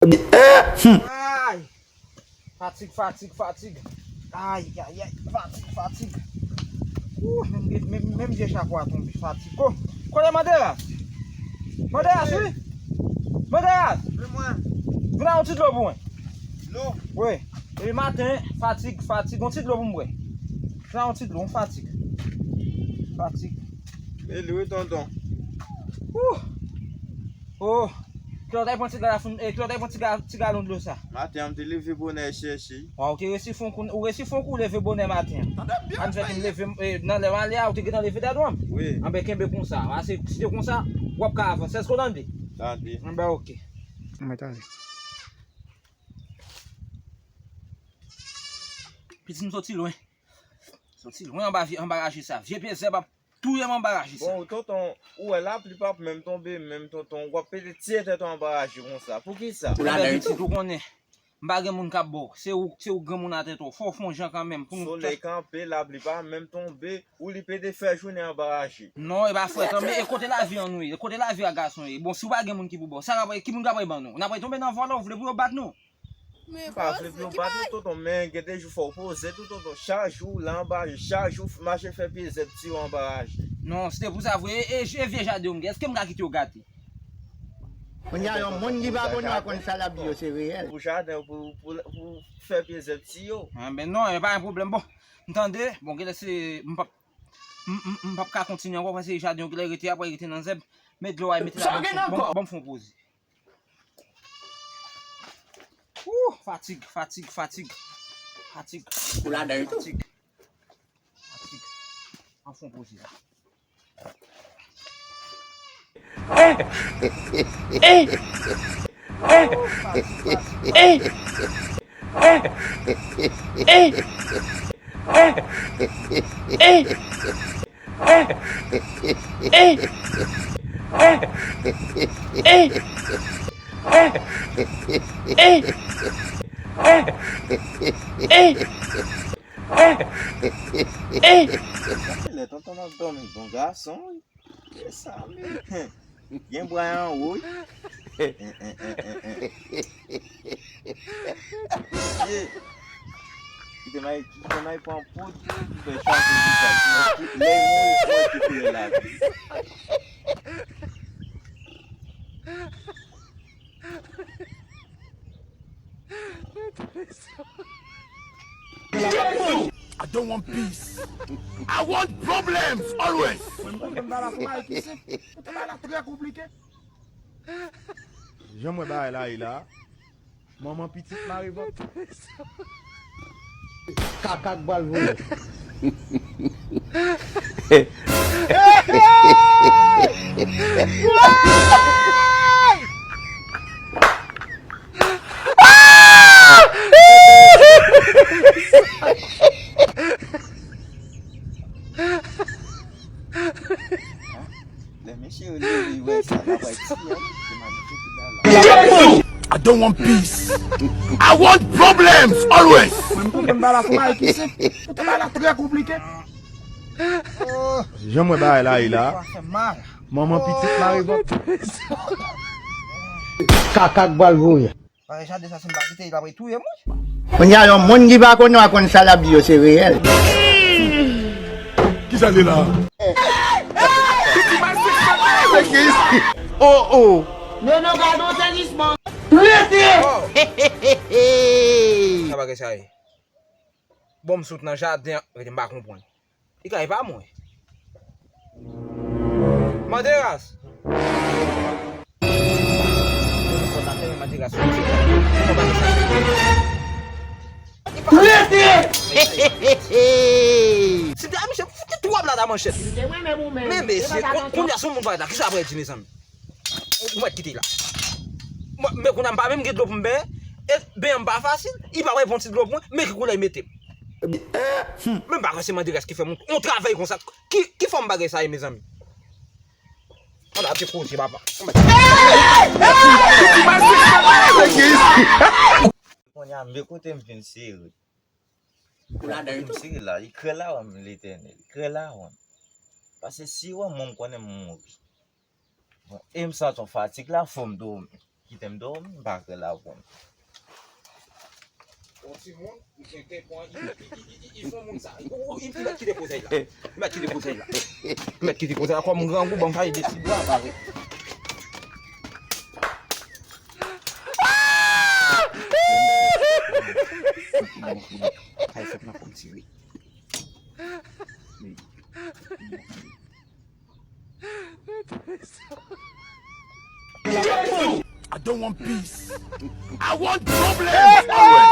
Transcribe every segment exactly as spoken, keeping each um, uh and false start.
Ay! Fatig, fatig, fatig. Ay, ay, ay, fatig, fatig. Ouh, menm, menm, menm vye chapo a tonbe, fatig. Ko, kote Manderas? Manderas, wi. Manderas! Vin a yon ti dlo pou mwen. Dlo? Wi. Depi maten, fatig, fatig. Yon ti dlo pou m bwè. Vin a yon ti dlo, m fatig. Fatig. Meli, wi, tonton. Ouh! Oh! Kilè w t al pran ti gala foun, eh, kilè w t al pran ti ga-, ti galon dlo sa? Maten an, m te leve bonè chèche. Waw, ou te resi fon kou, ou resi fon kou leve bonè maten an. Tande byen, ann fè m leve, eh, nan lè m ale a, ou te gentan leve dèdwam. Wi. Anben, kenbe konsa. Ase, si te konsa, w ap ka avanse. Èske w tande? Tande. Anben, oke. Mwen tande. Pitit m soti lwen. Soti lwen anba vye, anba raje sa. Vye pye zèb ap touye m anba raje sa. Bon, tonton, ou wè lapli p ap menm tonbe, menm tonton, w ap pete tiye tèt ou anba raje konsa. Poukisa? Ou la pitit, ou konnen. M pa gen moun k ap ba w. Se ou, se ou granmoun a tèt ou. Fò w fè yon jan kanmenm pou nou. Solèy kanpe, lapli pa menm tonbe, ou li pete fè jounen anba raje. Non, e pa frèt, men e kote lavi an nou ye, e kote lavi a gason ye. Bon, si w pa gen moun ki pou ba w, sa k ap, ki moun k ap ban nou? N ap tonbe nan vòlò, ou vle pou yo bat nou? M pa vle pou yo bat nou, tonton, men gen de jou fò w poze tou, tonton. Chak jou w la anba raje, chak jou w mache fè pye zèb tiye w anba raje. Non, se te pou sa vre. E, e, e vye jaden w m gen, èske m ka kite w gate? Kounye a, yon moun ki pa konnen w a konn sa l ap di yo, se reyèl. Pou jaden w, pou, pou, pou fè pye zèb tiye w. Anben non, e pa yon pwoblèm. Bon, m tande, bon, genlè se, m p ap, m, m, m p ap ka kontinye ankò, paske jaden w genlè rete, apre rete nan zèb, met dlo a, mete la, ban m fè yon poze. Ooh, fatig, fatig, fatig. Fatig. Ou ladan l tou? Fatig. Fatig. An fon poze la. Lè tonton ap dòmi, bon gason, wi. E sa menm. Gen bwa anwo, wi. Ye. Kite may, kite may pran poud, kite chaje li sa. Lè mouri, pou kite l la. I don't want peace. I want problems always. Mwen, mwen, mwen, bagay la trè konplike. Jan mwen bagay la ye la, manman pitit mare vant. Kaka k bal voye. Lè mesye yo leve, yo wè sa, la pral tiye, wi, se manifik ki la la. I don't want peace. I want problems always. Mwen, m konprann bagay la, fò bagay ki senp. Poutan bagay la trè konplike. Jan mwen bagay la ye la, manman pitit mare vant. Kaka k bal voye. Bagay jaden sa, si m pa kite, l ap retouye m, wi. Kounye a, yon moun ki pa konnen w a konn sa l ap di yo, se reyèl. Kisa l ye la? Oh, oh. Non, non, gadon sezisman. Rete! Sa bagay sa ye? Bon, m sot nan jaden an, rete m pa konprann. Li ka e pa mwen. Manderas! Rete! Si te a misye, fout twa blada manchèt. Men mesye, kounye a se yon moun parèt la, kisa apre di, mezanmi? Ou mèt kite la. Mwen, men kounye a m pa menm gen dlo pou m benyen. E benyen m pa fasil. Li pa reponn ti dlo pou mwen. Men ki koulè l mete m. Men m pa kwè se Manderas ki fè m yon travay konsa. Ki, ki fòm bagay sa ye, mezanmi? An ap te koze, papa. Kounye a, men kote m vin sere. Ou ladan l tou? M sere la, li krè lawon m, Letènèl, li krè lawon m. Paske si yo wè m, m konnen m mouri. Bon, e m santi yon fatig la, fò m dòmi. Kite m dòmi, m pa rele avè w. Yon timoun, li gen kè pran, li, li, li, li, li fè moun sa. Li, li, li mèt kite kozèy la. Li mèt kite kozèy la. Li mèt kite kozèy la. Kòm grangou, ban m faye de ti bwa, pare. Ay, fòk nan kòm tire. I don't want peace. I want problems always.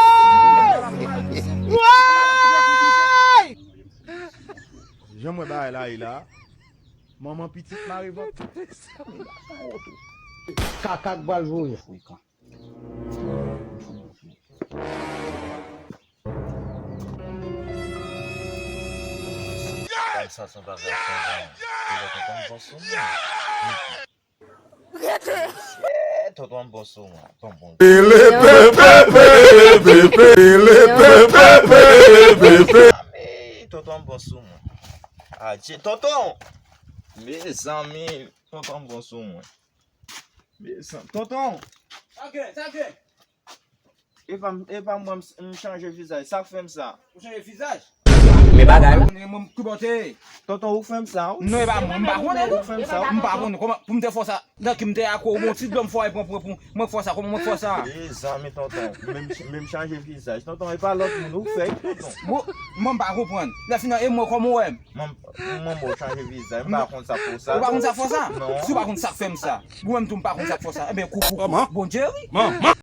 Jan m wè bagay la ye la, manman pitit mare vant. Kaka k pral voye. Sa se yon bagay tonton. Tonton bon sou mwen. Mezanmi, tonton bon sou mwen. Adye, tonton. Mezanmi, tonton bon sou mwen. Mezanmi, tonton. Sa gen, sa gen. E pa m, e pa mwen m, m chanje vizaj. Sa k fè m sa? Ou chanje vizaj? Men bagay ou. Mwen, mwen, ki bò te ye? Tonton, ou k fè m sa, wi. Non, e pa mwen, m pa konnen, non. Ou k fè m sa, wi. M pa konnen. Kòman, pou m te fè w sa? Nan ki m te ak ou, bon, ti dlo m fè w, e pran, pran, pran, mwen fè w sa, kòman mwen fè w sa? Mezanmi, tonton, men m, men m chanje vizaj. Tonton, e pa lòt moun, ou k fè, tonton. Bon, mwen m pa konprann. Lè fini an, e mwen, kòman w wè m? Mwen, mwen, mwen chanje vizaj, m pa konn sa k fè w sa. Ou pa konn sa k fè w sa? Non. Si w pa konn sa k fè m sa, ou menm tou m pa konn sa k fè w sa. Ebyen, kou, kou, kou. Bondye, wi.